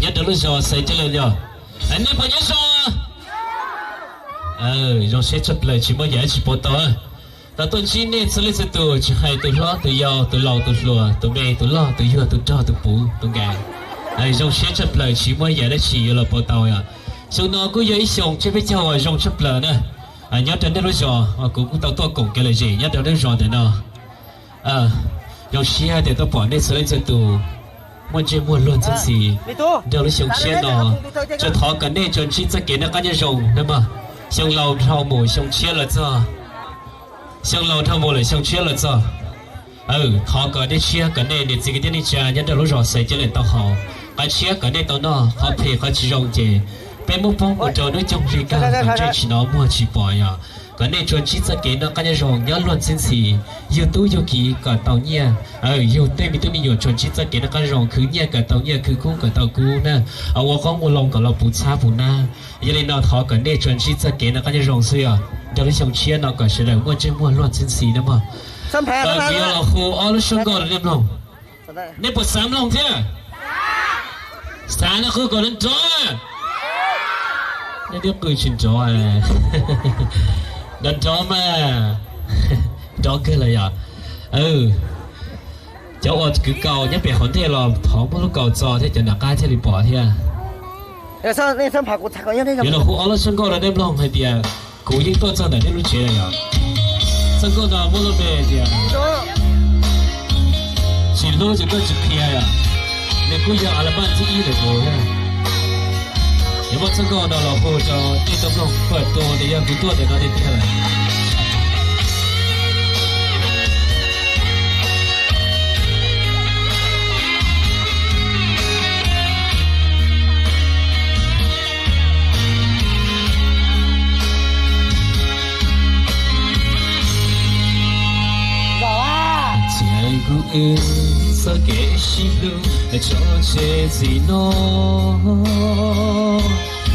Nyob rau lub zos Xaiv Ceeb Leej yog, nej puas nyob zoo? Zoo siab tshaj plaws tsis muaj yam tsis pom tau. Tau tuaj ntsib nej txhua leej txhua tus, tsis hais tus hlob tus yau, tus laus tus hluas, tus me tus loj, tus yuag tus nrog, tus puv tus nkees. Zoo siab tshaj plaws tsis muaj yam dab tsi yuav los pom tau yom. Xyoo no kuj yog ib xyoo tsiab peb caug uas zoo tshaj plaws na. Nyob rau nej lub zos, kuv kuj tau tuaj koom kev lom zem nyob rau nej lub zos ntawm no. Zoo siab tias tuaj pom nej txhua leej txhua tus muaj ntsej muag luag ntxhi ntxhi nrog lub xyoo tshiab no. Tsuas thov kom nej tsuas ntsib txoj kev noj qab nyob zoo nawb mog. Xyoo laus dhau mus xyoo tshiab los txog, xyoo laus dhau mus lawm xyoo tshiab los txog. Thov kom nej tshiab kom nej niam txiv kwv tij neej tsa nyob rau lub zos Xaiv Ceeb Leej tau haus, qhov tshiab kom nej tau noj, qhov phem qhov tsis zoo ces peb muab poob mus rau hnub nyoog li kag kom ntsej tsis hnov muag tsis pom yom. Kom nej tsuas ntsib txoj kev noj qab nyob zoo nyob luag ntxhi ntxhi, yug tub yug kiv kom tau nyiaj, yug tej me tub me nyuam tsuas ntsib txoj kev noj qab zoo, khwv nyiaj kom tau nyiaj, khwv kub kom tau kub na, ua qoob ua loo kom los puv txhab puv nab. Yog li no thov kom nej tsuas ntsib txoj kev noj qab nyob zoo xwb os, nrog lub xyoo tshiab no kom sawv daws muaj ntsej muag luag ntxhi ntxhi nawb mog. Kuv yuav los hu ob lub suab nkauj rau nej mloog. Nej puas xav mloog thiab? Xav no qw kom nrov. Nej twb qw tsis nrov. Nrov nrov mas, nrov kawg los yom. Cov uas kwv kaus nyob pem hauv ntej los thov muab lub kaus txo thiab cov nram qab thiaj li pom thiab. Yuav los hu ob lub suab nkauj rau nej mloog hais tias kuv yeej tuaj txog ntawm nej lub tsev lawm yom. Txoj nkauj no muaj lub npe hais tias Tsis hlub ces koj tsis qhia yom. Nws kuj yog album thib ib ntawm kuv thiab. Yuav muab txoj nkauj no los hu rau nej tau mloog, kuv tus tias yog kuv tuaj ntawm no tiag tiag lawm. Txiav kuv wb txoj kev sib hlub tso tseg txij no,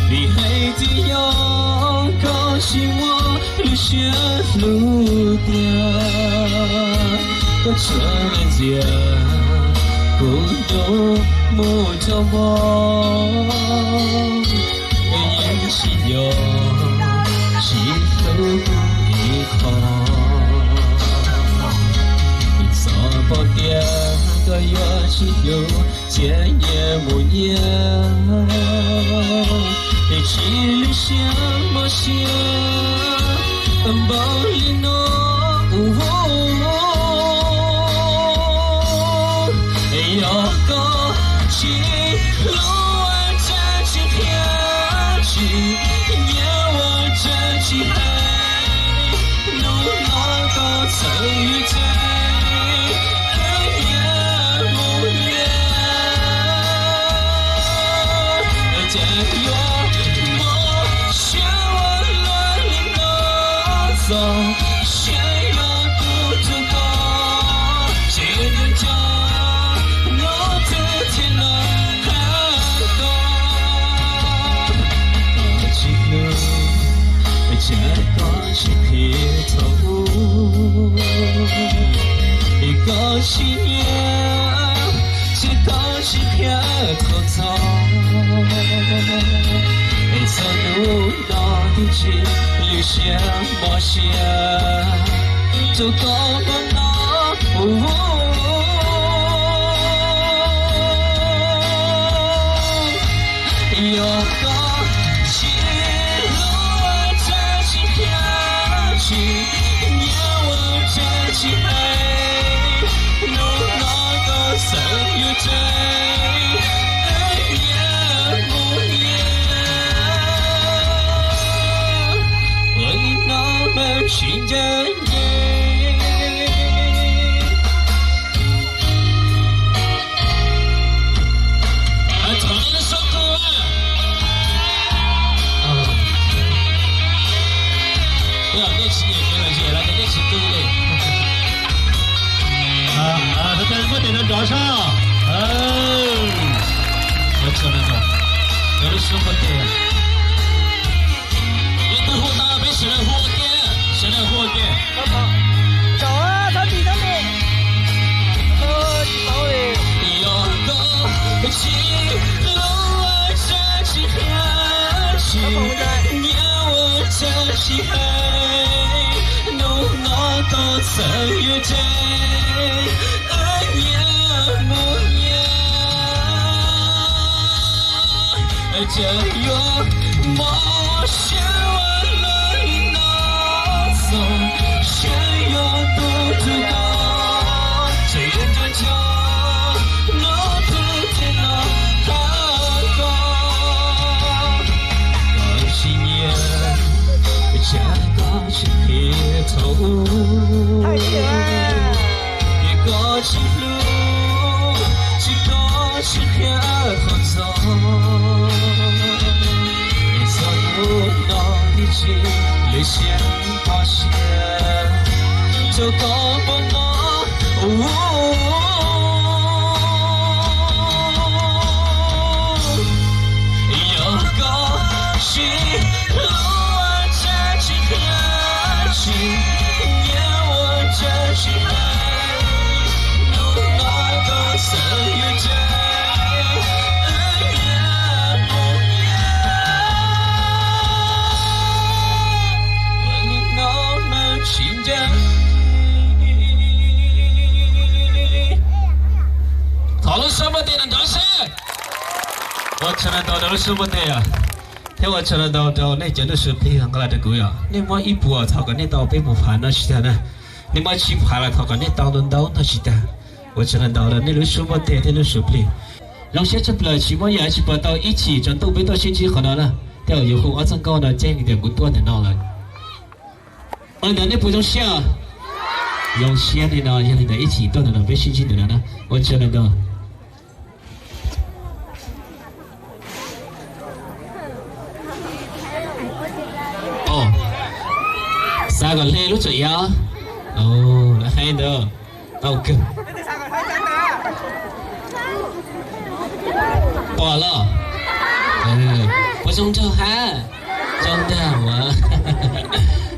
vim hais tias yog koj tsis muaj lub siab hlub tiag, koj tsuas ntxias kuv nyob mus rau mog, yeej tsis yog tsis hlub kuv ib qho. Txhob pom tias koj yuav tsis hlub, txiav nyias mus nyias, es tsis lwj siab mob siab npaum li no. Yog koj tsis hlub ua cas tsis qhia, tsis nyiam ua cas tsis hais, hnub no koj txawm yuav tsum nyias mus nyias, cas yuav mob siab ua luaj li no. Txog siab yog kuv tus koj, tsis nco nco hnub twg thiaj los qab koj. Koj tsis hlub, cas koj tsis qhia thaum ub, koj tsis nyiam, cas koj tsis qhia thaum txog. Es txog hnub no twb tsis lwj siab mob siab rau koj npaum no. Yog koj tsis hlub ua cas tsis qhia, tsis nyiam ua cas tsis hais, hnub no koj txawm yuav tsum nyias mus nyias, ua li no mas tsis ncaj ncees. Thov nej lub suab qw. Nej tsis nyiam kev lom zem los ces nej tsis qw li. Muab tes nrov nrov sab. Lub suab nrov. Leej twg hu tau peb sawv daws hu ua ke, sawv daws hu ua ke. Yog koj tsis hlub Ces wb nyias mus nyias, ces yuav mob siab ua luaj li no, txog siab yuav tu tu koj, ces yuav nco nco hnub twg thiaj los thov koj. Koj tsis nyiam, cas koj tsis qhia thaum ub, ces koj tsis hlub, ces koj tsis qhia qhov txog. Es txog hnub no thiaj tsis lwm siab kho siab rau koj npaum no. Yog koj tsis hlub ua cas tsis qhia, tsis nyiam ua cas tsis hais, hnub no koj txawm yuav tseg, wb nyias mus nyias, ua hnub no mas tsis ntev. Thov lub suab npuaj tes nrov nrov seb. Ua tsaug ntau rau lub suab npuaj tes os, thiab ua tsaug ntau rau nej cov nuj su plig nqa los rau kuv yom. Nej muab ib puas thov kom nej tau peb puas phav no tsis tag na, nej muab tsib phav los thov kom nej tau ntau ntau no tsis tag. Ua tsaug ntau rau nej lub suab npuaj tes thiab nuj su plig. Zoo siab tshaj plaws tsis muaj yam tsis pom tau ib chim tsaus ntuj peb tuaj sib ntsib qhov no na, thiab yuav hu ob txoj nkauj no ceeb tias kuv tuaj ntawm no lawm. Ua li ntawd nej puas zoo siab? Zoo siab li no, yog li ntawd ib chim tuaj ntawm no peb sib ntsib ntawm no na. Ua tsaug ntau. Xav kom hle lub tswm iav. Lawv hais ntawd tau kawg. Pom los? Puas zoo nraug hab? Zoo ntag mas.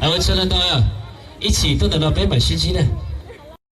Ua tsaug ntau, ib chim tuaj ntawm no peb mam sib ntsib na.